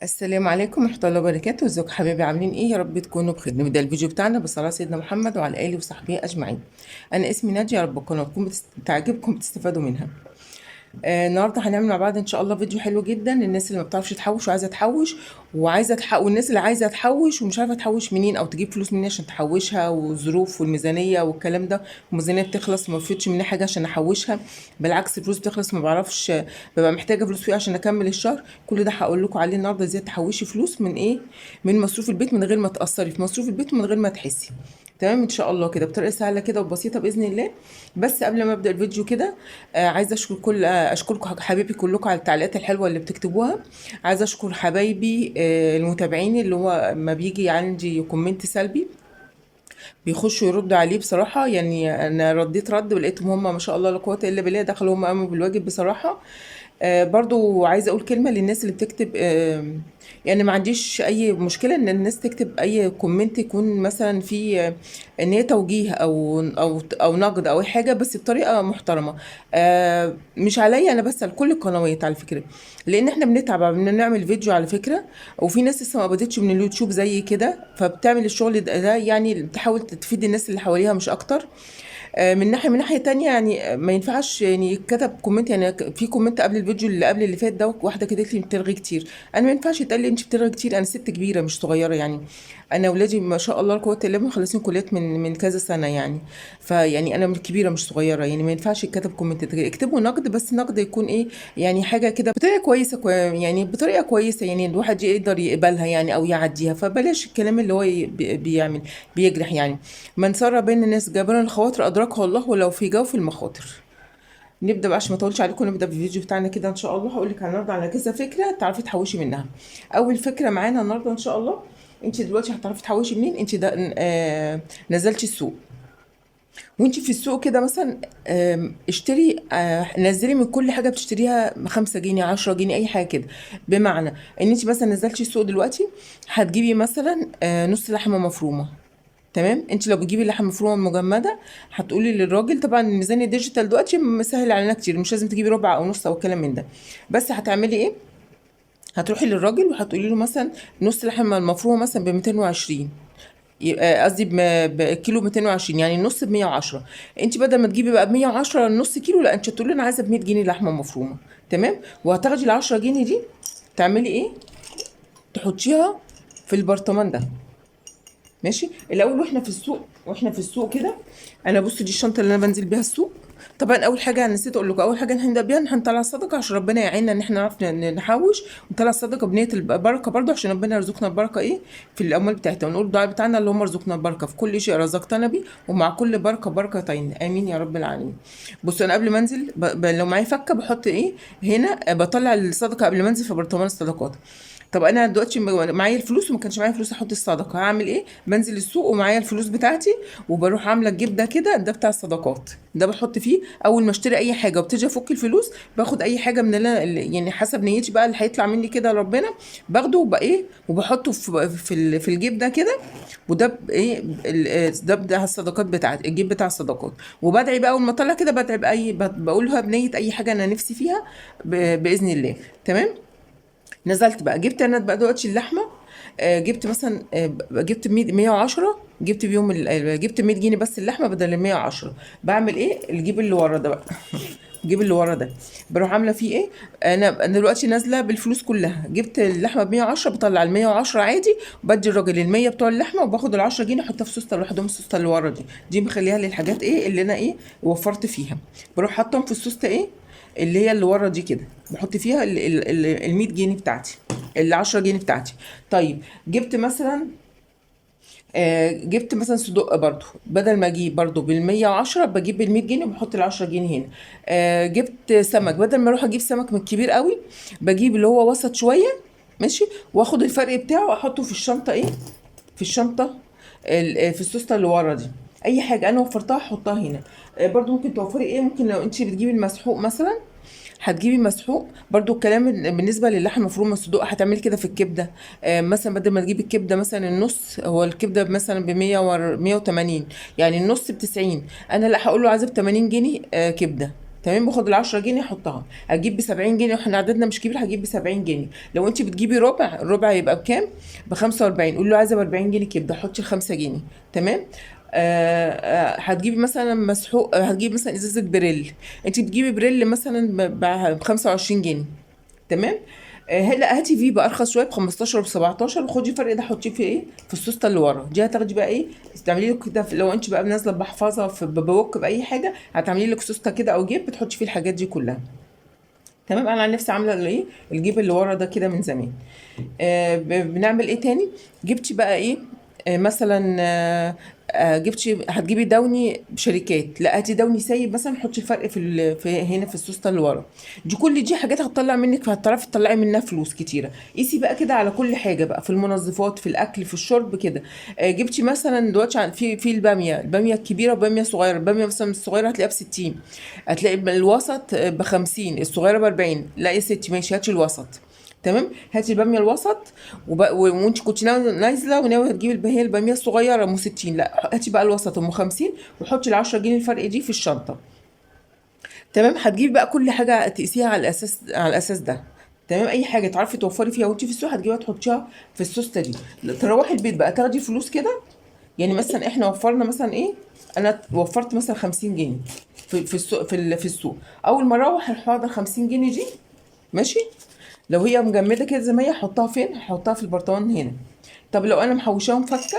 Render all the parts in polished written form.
السلام عليكم ورحمة الله وبركاته. ازيكم حبايبي؟ عاملين ايه؟ يا رب تكونوا بخير. نبدأ الفيديو بتاعنا بالصلاة على سيدنا محمد وعلى آله وصحبه أجمعين. أنا اسمي نادية، يا رب القناة تكون تعجبكم تستفادوا منها. النهارده هنعمل مع بعض ان شاء الله فيديو حلو جدا للناس اللي ما بتعرفش تحوش وعايزه تحوش والناس اللي عايزه تحوش ومش عارفه تحوش منين او تجيب فلوس منين عشان تحوشها، والظروف والميزانيه والكلام ده. الميزانية بتخلص وما بفيدش منها حاجة عشان احوشها، بالعكس الفلوس بتخلص ما بعرفش، ببقى محتاجه فلوس فيها عشان اكمل الشهر. كل ده هقول لكم عليه النهارده، ازاي تحوشي فلوس من ايه، من مصروف البيت، من غير ما تاثري في مصروف البيت ومن غير ما تحسي. تمام ان شاء الله كده بطريقة سهلة كده وبسيطة باذن الله. بس قبل ما ابدا الفيديو كده، عايزه اشكر كل اشكركم حبايبي كلكم على التعليقات الحلوة اللي بتكتبوها. عايزه اشكر حبايبي المتابعين اللي هو ما بيجي عندي comment سلبي بيخشوا يردوا عليه. بصراحة يعني انا رديت رد ولقيتهم هم ما شاء الله لا قوة الا بالله دخلوا هم قاموا بالواجب بصراحة. برضو عايزه اقول كلمة للناس اللي بتكتب، يعني ما عنديش اي مشكلة ان الناس تكتب اي comment يكون مثلا في ان هي توجيه او نقد او اي حاجة، بس بطريقة محترمه. مش عليا انا بس، على كل القنوات على فكرة، لان احنا بنتعب بنعمل فيديو على فكرة، وفي ناس لسه ما قبضتش من اليوتيوب زي كده، فبتعمل الشغل ده يعني بتحاول تفيد الناس اللي حواليها مش اكتر. من ناحية تانية يعني ما ينفعش يعني كتب comment، يعني في comment قبل الفيديو اللي قبل اللي فات ده، واحدة كتبت لي بترغي كتير. انا ما ينفعش يتقال لي انت بترغي كتير، انا ست كبيرة مش صغيرة يعني، انا اولادي ما شاء الله لا قوة الا بالله مخلصين كليات من كذا سنة يعني، فيعني انا كبيرة مش صغيرة يعني، ما ينفعش يتكتب comment. اكتبوا نقد، بس نقد يكون ايه يعني، حاجة كده بطريقة كويسة، يعني بطريقة كويسة يعني الواحد يقدر يقبلها يعني او يعديها، فبلاش الكلام اللي هو بيعمل بيجرح يعني. من سر بين الناس جبر الخواطر ادركه الله ولو في جوف المخاطر. نبدا بقى عشان ما اطولش عليكم، نبدا بالفيديو بتاعنا كده ان شاء الله. هقول لك النهارده على كذا فكرة تعرفي تحوشي منها. اول فكرة معانا النهارده ان شاء الله، انت دلوقتي هتعرفي تحوشي منين. انت ده نزلتي السوق، وانت في السوق كده مثلا، اشتري، نزلي من كل حاجة بتشتريها 5 جنيه 10 جنيه اي حاجة كده. بمعنى ان انت مثلا نزلتي السوق دلوقتي هتجيبي مثلا نص لحمه مفرومه. تمام، انت لو بتجيبي لحمه مفرومه مجمده هتقولي للراجل، طبعا الميزان ال digital دلوقتي مسهل علينا كتير، مش لازم تجيبي ربع او نص او الكلام من ده، بس هتعملي ايه، هتروحي للراجل وهتقولي له مثلا نص لحمه المفرومه مثلا ب 220، يبقى قصدي بكيلو 220، يعني النص ب 110. انت بدل ما تجيبي بقى ب 110 النص كيلو، لا انت هتقولي انا عايزه ب 100 جنيه لحمه مفرومه. تمام، وهتاخدي ال 10 جنيه دي تعملي ايه، تحطيها في البرطمان ده. ماشي، الاول واحنا في السوق كده، انا بصوا دي الشنطة اللي انا بنزل بيها السوق. طبعا اول حاجة انا نسيت اقول لكم، اول حاجة هنبدا بيها ان هنطلع الصدقة عشان ربنا يعيننا ان احنا نعرف نحوش، ونطلع الصدقة بنيه البركة برضو عشان ربنا يرزقنا البركة ايه في الاموال بتاعتنا، ونقول الدعاء بتاعنا اللهم ارزقنا البركة في كل شيء رزقتنا به، ومع كل بركة بركتين، امين يا رب العالمين. بصوا انا قبل ما انزل لو معايا فكه بحط ايه هنا، بطلع الصدقة قبل ما انزل في برطمان الصدقات. طب انا دلوقتي معايا الفلوس وما كانش معايا فلوس احط الصدقة، هعمل ايه؟ بنزل السوق ومعايا الفلوس بتاعتي وبروح عامله الجيب ده كده، ده بتاع الصدقات، ده بحط فيه اول ما اشتري اي حاجة وبتيجي افك الفلوس، باخد اي حاجة من اللي يعني حسب نيتي بقى اللي هيطلع مني كده ربنا باخده وبقى ايه وبحطه في الجيب ده كده، وده ايه ده بتاع الصدقات بتاعتي، الجيب بتاع الصدقات. وبدعي بقى اول ما اطلع كده، بدعي باي بقولها بنيه اي حاجة انا نفسي فيها باذن الله. تمام، نزلت بقى جبت انا بقى دلوقتي اللحمة، جبت مثلا، جبت 110، جبت بيهم جبت 100 جنيه بس اللحمة بدل ال 110. بعمل ايه؟ الجيب اللي ورا ده بقى الجيب اللي ورا ده بروح عامله فيه ايه، انا دلوقتي نازله بالفلوس كلها، جبت اللحمة ب 110، بطلع ال 110 عادي، وبدي الراجل ال 100 بتوع اللحمة، وباخد ال 10 جنيه احطها في سوسته لوحدهم. السوسته اللي ورا دي مخليها للحاجات ايه اللي انا ايه وفرت فيها، بروح حاطهم في السوسته ايه اللي هي اللي ورا دي كده، بحط فيها ال 100 جنيه بتاعتي، ال 10 جنيه بتاعتي. طيب جبت مثلا، جبت مثلا صدق برضو، بدل ما اجيب برضو بال 110 بجيب بال 100 جنيه وبحط ال 10 جنيه هنا. جبت سمك، بدل ما اروح اجيب سمك من الكبير قوي بجيب اللي هو وسط شوية، ماشي، واخد الفرق بتاعه احطه في الشنطة ايه، في الشنطة في السوسته اللي ورا دي. اي حاجة انا وفرتها احطها هنا. برضو ممكن توفري ايه، ممكن لو انت بتجيبي المسحوق مثلا، هتجيبي مسحوق برضو الكلام بالنسبة للحم المفروم الصدوق هتعملي كده في الكبده. مثلا بدل ما تجيبي الكبده مثلا النص، هو الكبده مثلا ب 100 180، يعني النص ب 90، انا لا هقول له عايزه ب 80 جنيه كبده. تمام، باخد ال 10 جنيه احطها، اجيب ب 70 جنيه، واحنا عددنا مش كبير هجيب ب 70 جنيه. لو انت بتجيبي ربع، الربع يبقى بكام؟ ب 45. قول له عايزه ب 40 جنيه كبده، حطي ال 5 جنيه. تمام. هتجيبي مثلا مسحوق، هتجيبي مثلا ازازة بريل، انت بتجيبي بريل مثلا ب 25 جنيه. تمام. هلا هاتي فيبا ارخص شوية ب 15 وب 17، وخدي الفرق ده حطيه في ايه، في السوسته اللي ورا دي. هتاخدي بقى ايه، تعملي لك كده لو انت بقى نازله بحفاظه في ببوك باي حاجة، هتعملي لك سوسته كده او جيب بتحطي فيه الحاجات دي كلها. تمام. انا عن نفسي عامله الايه، الجيب اللي ورا ده كده من زمان. بنعمل ايه تاني؟ جبتي بقى ايه، مثلا جبتي هتجيبي داوني شركات، لا هاتي داوني سايب مثلا، حطي الفرق في في هنا في السوسته اللي ورا دي. كل دي حاجات هتطلع منك، فهتعرفي تطلعي منها فلوس كتيرة. قيسي بقى كده على كل حاجة بقى، في المنظفات، في الاكل، في الشرب كده. جبتي مثلا دلوقتي في الباميه، الباميه الكبيرة وباميه صغيرة. الباميه مثلا الصغيرة هتلاقيها ب 60، هتلاقي الوسط ب 50، الصغيرة ب 40. لا يا ستي ماشي، هاتي الوسط. تمام، هاتي الباميه الوسط. وانت كنت نازله وناويه تجيبي البهية الباميه الصغيرة ام 60، لا هاتي بقى الوسط ام 50، وحطي ال 10 جنيه الفرق دي في الشنطة. تمام. هتجيبي بقى كل حاجة تقيسيها على الاساس، على الاساس ده. تمام. اي حاجة تعرفي توفري فيها وانت في السوق هتجيبيها تحطيها في السوسته دي. تروحي البيت بقى تاخدي فلوس كده، يعني مثلا احنا وفرنا مثلا ايه، انا وفرت مثلا 50 جنيه في السوق، في السوق. اول ما اروح هروح 50 جنيه دي ماشي، لو هي مجمده كده زي ما هي هحطها فين؟ هحطها في البرطمان هنا. طب لو انا محوشاهم فكه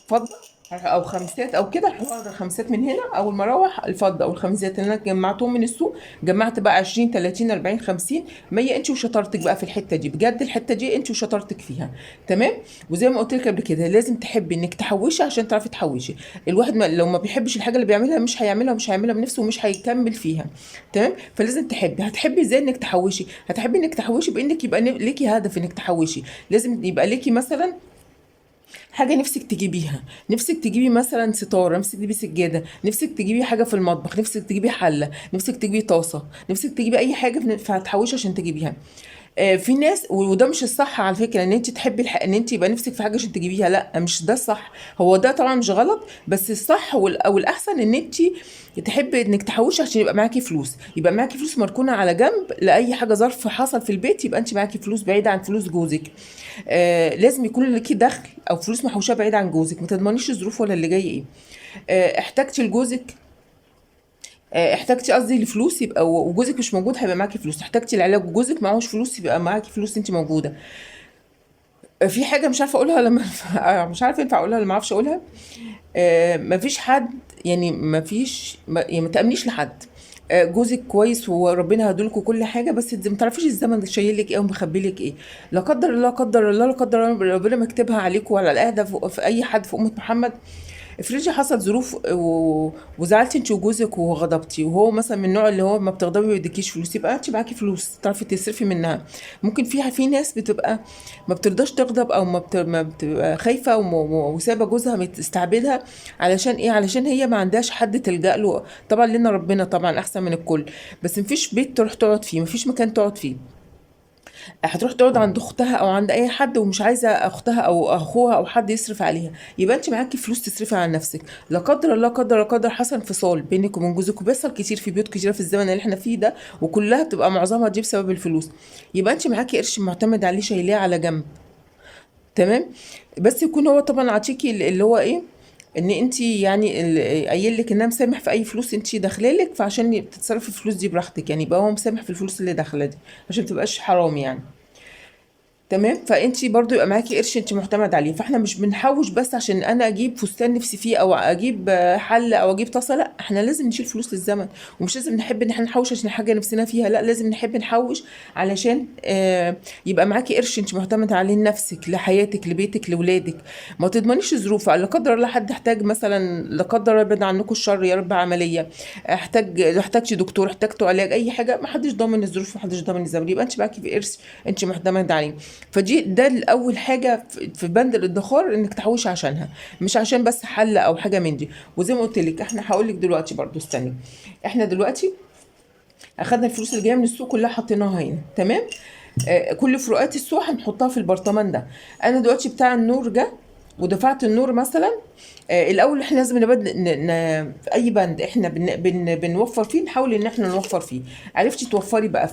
فضة او خمسات او كده، هاخد الخمسات من هنا اول ما اروح، الفضة او الخمسات اللي انا جمعتهم من السوق، جمعت بقى 20 30 40 50 100، انت وشطارتك بقى في الحتة دي، بجد الحتة دي انت وشطارتك فيها. تمام. وزي ما قلت لك قبل كده، لازم تحبي انك تحوشي عشان تعرفي تحوشي. الواحد ما لو ما بيحبش الحاجة اللي بيعملها مش هيعملها، ومش هيعملها بنفسه، ومش هيكمل فيها. تمام. فلازم تحبي. هتحبي ازاي انك تحوشي؟ هتحبي انك تحوشي بانك يبقى ليكي هدف انك تحوشي. لازم يبقى ليكي مثلا حاجة نفسك تجيبيها، نفسك تجيبي مثلا ستارة، نفسك تجيبي سجادة، نفسك تجيبي حاجة في المطبخ، نفسك تجيبي حلة، نفسك تجيبي طاسة، نفسك تجيبي أي حاجة، فهتحوشي عشان تجيبيها. في ناس، وده مش الصح على فكرة، ان انت تحبي ان انت يبقى نفسك في حاجة عشان تجيبيها، لا مش ده الصح. هو ده طبعا مش غلط، بس الصح او الاحسن ان انت تحبي انك تحوشي عشان يبقى معاكي فلوس، يبقى معاكي فلوس مركونة على جنب لاي حاجة ظرف حصل في البيت، يبقى انت معاكي فلوس بعيدة عن فلوس جوزك. لازم يكون لك دخل او فلوس محوشة بعيدة عن جوزك، ما تضمنيش الظروف ولا اللي جاي ايه. احتاجتي لجوزك، احتاجتي قصدي لفلوس، يبقى وجوزك مش موجود هيبقى معاكي فلوس. احتاجتي العلاج وجوزك معهوش فلوس، يبقى معاكي فلوس انت موجودة. في حاجة مش عارفه اقولها لما مش عارفه ينفع اقولها ولا ما اعرفش اقولها. مفيش حد، يعني مفيش، يعني ما تامنيش لحد. جوزك كويس وربنا هدولكوا كل حاجة، بس انت ما تعرفيش الزمن ده شايل لك ايه ومخبي لك ايه. لا قدر الله، قدر الله، لا قدر الله، ربنا ما يكتبها عليكم ولا على الاهدى في اي حد في امه محمد. افرضي حصل ظروف وزعلتي انت وجوزك وغضبتي، وهو مثلا من النوع اللي هو ما بتغضبي ما بيديكيش فلوس، يبقى انت معاكي فلوس تعرفي تصرفي منها. ممكن في ناس بتبقى ما بترضاش تغضب، او ما بتبقى خايفة وسايبه جوزها مستعبدها، علشان ايه؟ علشان هي ما عندهاش حد تلجأ له. طبعا لنا ربنا طبعا احسن من الكل، بس مفيش بيت تروح تقعد فيه، مفيش مكان تقعد فيه. هتروح تقعد عند اختها او عند اي حد، ومش عايزه اختها او اخوها او حد يصرف عليها، يبقى انت معاكي فلوس تصرفي على نفسك. لا قدر الله، قدر لا قدر حصل انفصال بينك وبين جوزك، وبيحصل كتير في بيوت كتيرة في الزمن اللي احنا فيه ده، وكلها بتبقى معظمها دي بسبب الفلوس. يبقى انت معاكي قرش معتمد عليه، شايلاه على جنب. تمام. بس يكون هو طبعا عاطيكي اللي هو ايه، ان انت يعني قايل لك ان انا مسامح في اي فلوس انت داخلالك، فعشان تتصرفي الفلوس دي براحتك، يعني يبقى هو مسامح في الفلوس اللي داخله دي عشان ما تبقاش حرام يعني. تمام. فانت برضو يبقى معاكي قرش انت معتمد عليه. فاحنا مش بنحوش بس عشان انا اجيب فستان نفسي فيه، او اجيب حله، او اجيب طاسه، لا احنا لازم نشيل فلوس للزمن. ومش لازم نحب ان احنا نحوش عشان حاجة نفسنا فيها، لا لازم نحب نحوش علشان يبقى معاكي قرش انت معتمد عليه لنفسك، لحياتك، لبيتك، لولادك. ما تضمنيش ظروف، لا قدر الله حد احتاج مثلا، لا قدر الله ابعد عنكم الشر يا رب، عملية، احتاجتي دكتور، احتاجتوا علاج، اي حاجة، ما حدش ضامن الظروف، ما حدش ضامن الزمن. يبقى انت معاكي في قرش انت معتمد عليه. فدي ده الاول حاجة في بند الادخار، انك تحوشي عشانها، مش عشان بس حله او حاجة من دي. وزي ما قلت لك احنا هقول لك دلوقتي برضو، استني، احنا دلوقتي اخدنا الفلوس اللي جاية من السوق كلها حطيناها هنا. تمام. كل فروقات السوق هنحطها في البرطمان ده. انا دلوقتي بتاع النور جه، ودفعت النور مثلا، الاول احنا لازم نبدل في اي بند احنا بن بن بنوفر فيه، نحاول ان احنا نوفر فيه. عرفتي توفري بقى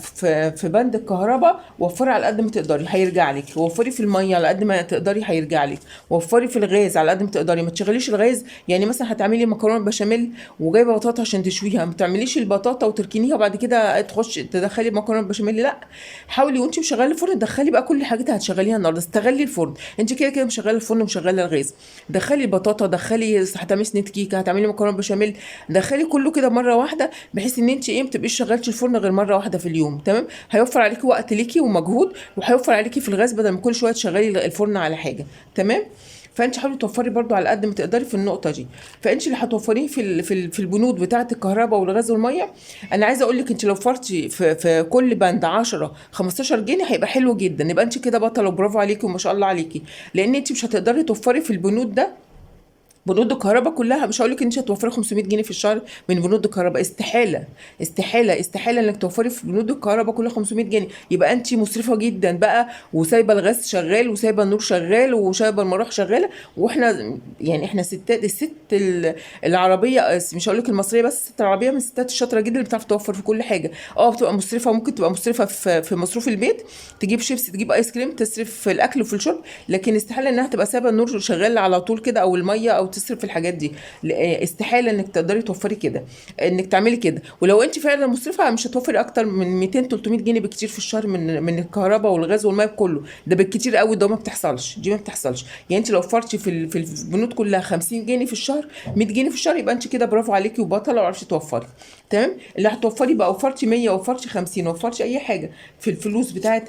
في بند الكهرباء، وفري على قد ما تقدري هيرجع لك، وفري في المية على قد ما تقدري هيرجع لك، وفري في الغاز على قد ما تقدري، ما تشغليش الغاز. يعني مثلا هتعملي مكرونه بشاميل وجايبه بطاطا عشان تشويها، ما تعمليش البطاطا وتركنيها وبعد كده تخش تدخلي مكرونه بشاميل، لا، حاولي وانت مشغله الفرن دخلي بقى كل حاجتها هتشغليها النهارده، استغلي الفرن، انت كده كده مشغله الفرن ومشغله الغاز، دخلي البطاطا، دخلي هتعملي صينية كيكة، هتعملي مكرونه بشاميل، دخلي كله كده مرة واحدة، بحيث ان انت ايه ما تبقيش شغلتي الفرن غير مرة واحدة في اليوم. تمام، هيوفر عليكي وقت ليكي ومجهود، وهيوفر عليكي في الغاز بدل ما كل شوية تشغلي الفرن على حاجة. تمام، فانت حاولي توفري برضو على قد ما تقدري في النقطة دي. فانت اللي هتوفريه في البنود بتاعه الكهرباء والغاز والمية، انا عايزه اقول لك انت لو وفرتي في كل بند 10 15 جنيه هيبقى حلو جدا، يبقى انت كده بطلة وبرافو عليكي وما شاء الله عليكي، لان انت مش هتقدري توفري في البنود ده، بنود الكهرباء كلها. مش هقول لك انت هتوفري 500 جنيه في الشهر من بنود الكهرباء، استحالة استحالة استحالة انك توفري في بنود الكهرباء كلها 500 جنيه، يبقى انت مصرفه جدا بقى، وسايبه الغاز شغال وسايبه النور شغال وسايبه المراوح شغالة. واحنا يعني احنا ستات، الست العربية، مش هقول لك المصرية بس، الست العربية من الستات الشاطره جدا اللي بتعرف توفر في كل حاجة. بتبقى مصرفه، ممكن تبقى مصرفه في مصروف البيت، تجيب شيبسي، تجيب ايس كريم، تصرف في الاكل وفي الشرب، لكن استحالة انها تبقى سايبه النور شغال على طول كده او المية او تصرف في الحاجات دي. استحالة انك تقدري توفري كده، انك تعملي كده. ولو انت فعلا مصرفه مش هتوفري اكتر من 200 300 جنيه بكتير في الشهر من الكهرباء والغاز والمية كله، ده بالكتير قوي، ده ما بتحصلش، دي ما بتحصلش. يعني انت لو وفرتي في البنود كلها 50 جنيه في الشهر، 100 جنيه في الشهر، يبقى انت كده برافو عليكي وبطله وعرفتي توفري. تمام، اللي هتوفري بقى وفرتي 100، وفرتي 50، وفرتي اي حاجة في الفلوس بتاعه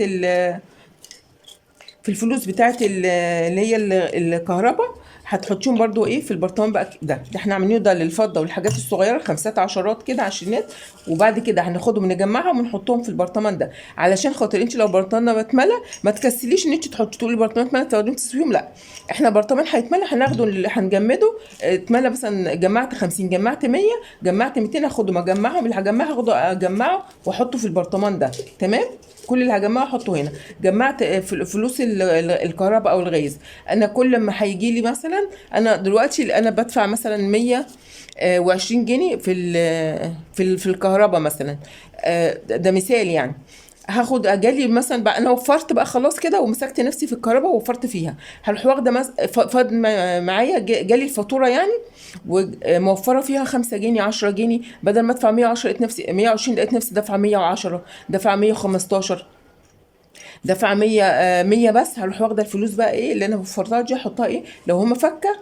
في الفلوس بتاعه اللي هي الكهرباء، هتحطيهم برضو ايه في البرطمان بقى ده احنا عاملينه ده للفضه والحاجات الصغيرة، خمسات عشرات كده، عشرينات، وبعد كده هناخدهم نجمعهم ونحطهم في البرطمان ده، علشان خاطر انت لو برطمان ما اتملى ما تكسليش ان انت تحطي تقولي البرطمان اتملى تقعدي تسويهم، لا، احنا برطمان هيتملى هناخده هنجمده، اتملى مثلا جمعت 50، جمعت 100، جمعت 200، هاخده ما اجمعهم، اللي هجمعه هاخده اجمعه واحطه في البرطمان ده. تمام، كل اللي هجمعه احطه هنا. جمعت فلوس الكهرباء او الغاز، انا كل ما هيجي لي مثلا، انا دلوقتي انا بدفع مثلا 120 جنيه في الكهرباء مثلا، ده مثال يعني، هاخد اجالي مثلا بقى، انا وفرت بقى خلاص كده ومسكت نفسي في الكهرباء ووفرت فيها، هروح واخده فاض معايا جالي الفاتورة يعني وموفره فيها 5 جنيه 10 جنيه، بدل ما ادفع 110 لقيت نفسي 120، لقيت نفسي دافعه 110، دافعه 115، دافعه 100 بس. هروح واخده الفلوس بقى ايه اللي انا وفرتها دي احطها ايه، لو هما فكه،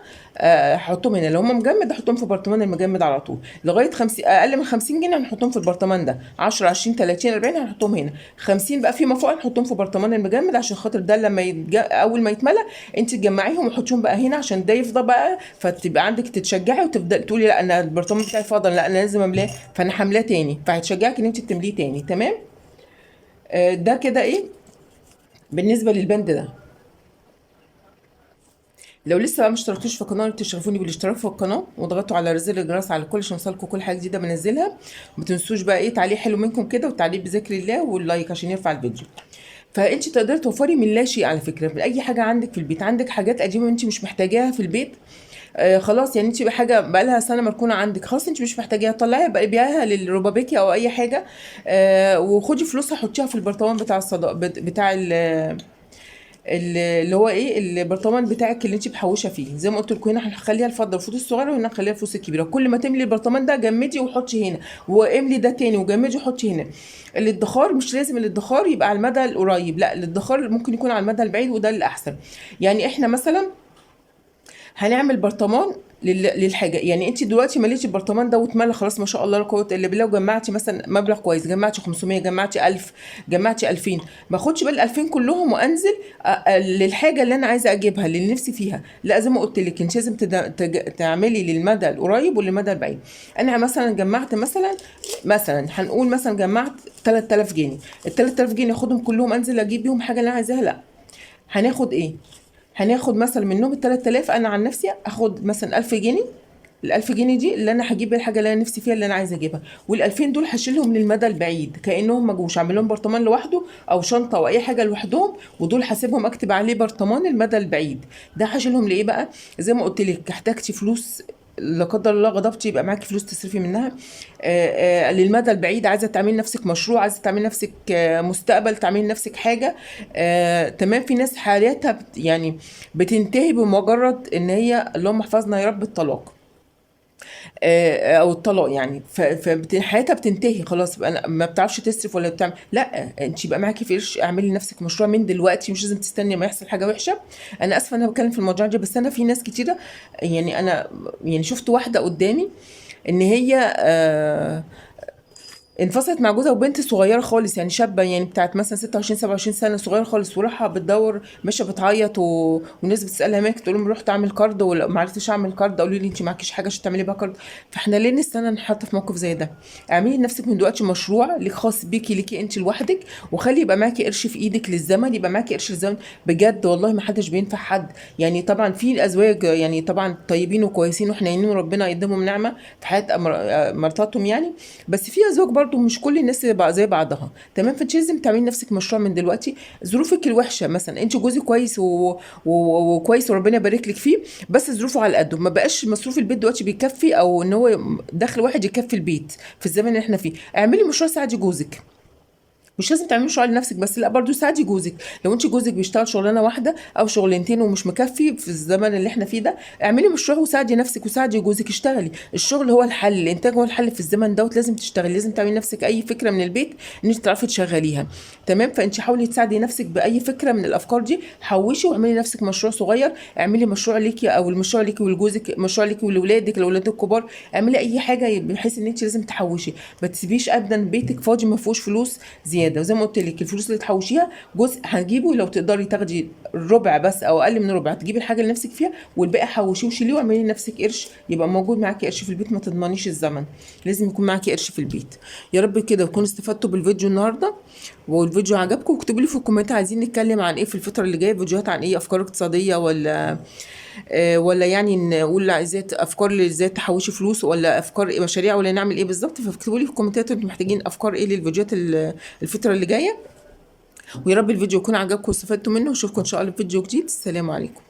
هحطهم هنا، لو هما مجمد احطهم في برطمان المجمد على طول، لغاية 50، اقل من 50 جنيه هنحطهم في البرطمان ده، 10 20 30 40 هنحطهم هنا، 50 بقى فيما فوق هنحطهم في برطمان المجمد، عشان خاطر ده لما اول ما يتملى انت تجمعيهم وحطيهم بقى هنا، عشان ده يفضى بقى، فتبقى عندك تتشجعي وتبدا تقولي لا انا البرطمان بتاعي فاضل، لا انا لازم املاه، فانا حاملاه تاني، فهتشجعك ان انت تمليه تاني. تمام، ده كده ايه بالنسبة للبند ده. لو لسه بقى ما اشتركتوش في القناة تشرفوني بالاشتراك في القناة، واضغطوا على زر الجرس على الكل عشان يوصلكم كل حاجة جديدة بنزلها. ما تنسوش بقى ايه تعليق حلو منكم كده، وتعليق بذكر الله، واللايك عشان يرفع الفيديو. فانت تقدري توفري من لا شيء على فكرة، من اي حاجة عندك في البيت، عندك حاجات قديمة انت مش محتاجاها في البيت، خلاص يعني انت حاجة بقى لها سنة مركونة عندك، خلاص انت مش محتاجاها، طلعيها بقى بيعها للربابيكي او اي حاجة، وخدي فلوسها حطيها في البرطمان بتاع الصداقة بتاع اللي هو ايه البرطمان بتاعك اللي انت محوشه فيه. زي ما قلت لكم هنا هنخليها الفضة الفلوس الصغيرة، وهنا هنخليها الفلوس الكبيرة. كل ما تملي البرطمان ده جمدي وحطي هنا، واملي ده تاني وجمدي وحطي هنا. الادخار مش لازم الادخار يبقى على المدى القريب، لا الادخار ممكن يكون على المدى البعيد، وده الاحسن. يعني احنا مثلا هنعمل برطمان للحاجة، يعني انت دلوقتي مليتي البرطمان ده واتملى خلاص ما شاء الله لا قوة الا بالله، وجمعتي مثلا مبلغ كويس، جمعتي 500، جمعتي 1000، جمعتي 2000، ما اخدش بقى ال 2000 كلهم وانزل للحاجة اللي انا عايزه اجيبها اللي نفسي فيها، لا زي ما قلت لك انت لازم تعملي للمدى القريب وللمدى البعيد. انا مثلا جمعت مثلا هنقول مثلا جمعت 3000 جنيه، ال 3000 جنيه اخدهم كلهم انزل اجيب بيهم حاجة اللي انا عايزاها، لا هناخد ايه؟ هناخد مثلا منهم ال 3000، انا عن نفسي اخد مثلا 1000 جنيه ال1000 جنيه دي اللي انا هجيب الحاجة اللي انا نفسي فيها اللي انا عايزه اجيبها، وال2000 دول هشيلهم للمدى البعيد كانهم ما جوش، اعمل لهم برطمان لوحده او شنطه او اي حاجة لوحدهم، ودول هسيبهم اكتب عليه برطمان المدى البعيد. ده هشيلهم لايه بقى؟ زي ما قلت لك، احتاجتي فلوس لا قدر الله غضبتي يبقى معاكي فلوس تصرفي منها. للمدى البعيد عايزه تعملي نفسك مشروع، عايزه تعملي نفسك مستقبل، تعملي نفسك حاجة. تمام. في ناس حالتها يعني بتنتهي بمجرد ان هي اللهم احفظنا يا رب الطلاق، او الطلاق يعني، حياتها بتنتهي خلاص، يبقى أنا ما بتعرفش تصرف ولا بتعمل. لا، انت يبقى معاكي في قرش، اعملي لنفسك مشروع من دلوقتي، مش لازم تستني ما يحصل حاجة وحشة. انا اسفه انا بتكلم في الموضوع ده، بس انا في ناس كتيرة يعني، انا يعني شفت واحدة قدامي ان هي انفصلت مع جوزها وبنت صغيرة خالص، يعني شابه، يعني بتاعت مثلا 26 27 سنة، صغيرة خالص، وراحة بتدور ماشية بتعيط والناس بتسالها مالك، تقول لهم رحت اعمل كارد ولا ما عرفتش اعمل كارد، قالوا لي انت معكيش حاجة عشان تعملي بيها كارد. فاحنا ليه نستنى نحط في موقف زي ده؟ اعملي لنفسك من دلوقتي مشروع ليك خاص بيكي، ليكي انت لوحدك، وخلي يبقى معاكي قرش في ايدك للزمن، يبقى معاكي قرش للزمن بجد والله ما حدش بينفع حد. يعني طبعا في ازواج يعني طبعا طيبين وكويسين وحنينين وربنا يديمهم نعمه في حياة مراتاتهم يعني، بس في ازواج برضو مش كل الناس زي بعضها. تمام. فانت لازم تعملي نفسك مشروع من دلوقتي. ظروفك الوحشة مثلا، انت جوزك كويس وكويس وربنا يبارك لك فيه، بس ظروفه على قده، ما بقاش مصروف البيت دلوقتي بيكفي، او ان هو دخل واحد يكفي البيت في الزمن اللي احنا فيه. اعملي مشروع ساعدي جوزك، مش لازم تعملي مشروع لنفسك بس، لا برضو ساعدي جوزك. لو انت جوزك بيشتغل شغلانة واحدة او شغلانتين ومش مكفي في الزمن اللي احنا فيه ده، اعملي مشروع وساعدي نفسك وساعدي جوزك. اشتغلي، الشغل هو الحل، الانتاج هو الحل في الزمن دوت. لازم تشتغلي، لازم تعملي نفسك اي فكرة من البيت ان انت تعرفي تشغليها. تمام. فانت حاولي تساعدي نفسك باي فكرة من الافكار دي، حوشي واعملي نفسك مشروع صغير، اعملي مشروع ليكي او المشروع ليكي ولجوزك، مشروع ليكي ولولادك لو ولادك كبار، اعملي اي حاجة بحيث ان انت لازم تحوشي، ما تسيبيش ابدا بيتك فاضي ما فيهوش فلوس زيادة. وزي ما قلت لك الفلوس اللي تحوشيها جزء هنجيبه، لو تقدري تاخدي الربع بس او اقل من ربع تجيبي الحاجة اللي نفسك فيها، والباقي حوشيه وشيليه واعملي لنفسك قرش، يبقى موجود معاكي قرش في البيت. ما تضمنيش الزمن، لازم يكون معاكي قرش في البيت. يا رب كده تكونوا استفدتوا بالفيديو النهارده والفيديو عجبكم، واكتبوا لي في الكومنتات عايزين نتكلم عن ايه في الفترة اللي جاية، فيديوهات عن ايه، افكار اقتصادية ولا يعني نقول ازاي افكار ازاي تحوشي فلوس، ولا افكار مشاريع، ولا نعمل ايه بالظبط. فاكتبوا لي في الكومنتات انتوا محتاجين افكار ايه للفيديوهات الفترة اللي جاية. ويا رب الفيديو يكون عجبكم واستفدتوا منه، واشوفكم ان شاء الله في فيديو جديد. السلام عليكم.